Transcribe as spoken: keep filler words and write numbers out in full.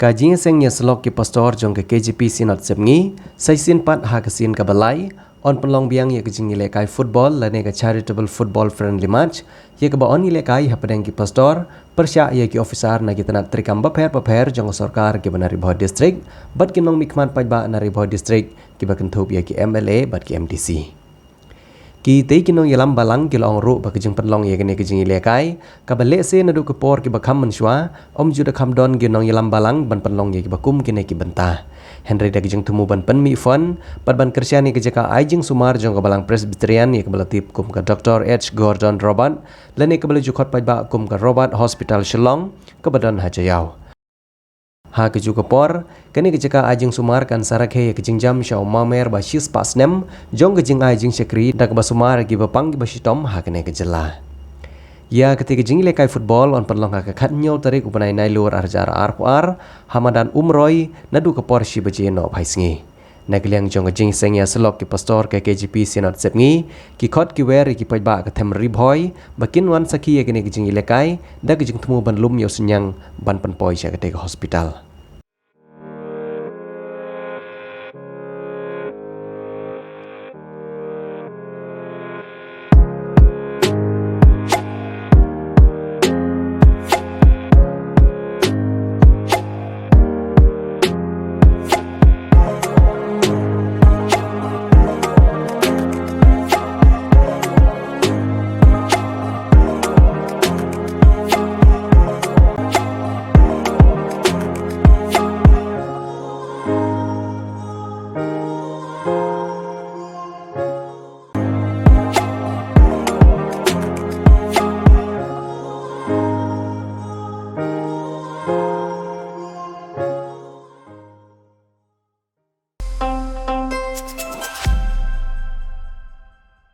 Ka jingïaseng ïasyllok ki pastor jong ka K J P Synod Sepngi, sa shisien pat ha ka sien kaba lai yn pynlong biang ïa ka jingïalehkai football lane ka Charitable Football Friendly Match, ïa kaba yn ïalehkai hapdeng ki pastor pyrshah ïa ki officer na ki tnat treikam bapher bapher jong ka sorkar kiba na Ri Bhoi District bad ki nongmihkhmat paidbah na Ri Bhoi District kiba kynthup ïa ki M L A bad ki M D C. Kitei ki nongïalam balang ki la ong ruh ba ka jingpynlong ïa kane ka jingïalehkai kaba lehse naduh ki por kiba kham mynshuwa ym ju da kham don ki nongïalam balang ban pynlong ïa kiba kum kine ki bynta. Hynrei da ka jingthmu ban pynmih fund bad ban kyrshan ïa ka jaka ai jingsumar jong ka Balang Presbyterian ïa kaba la tip kum ka Doctor H Gordon Roberts lane kaba la ju khot paidbah kum ka Roberts Hospital Shillong kaba don ha Jaïaw. Ha kajuh ka por, kane ka jaka ai jingsumar kan sa rakhe ïa ka jingjam sha u mawmer ba shispah snem jong ka jingai jingshakri da kaba sumar ïa kiba pang kiba shitom ha kane ka jylla. Ïa katei ka jingïalehkai football yn pynlong ha ka khathynñiew tarik u bnai Nailur arhajar arphew ar ha madan Umroi naduh ka por shi baje noh phai sngi. Na ka liang jong ka jingïaseng ïasyllok ki pastor ka K J P Synod Sepngi, ki khot ki wer ïa ki paidbah ka them Ri Bhoi ba kin wan sakhi ïa kane ka jingïalehkai da ka jingthmu ban lum ïa u synñiang ban pynpoi sha katei ka hospital.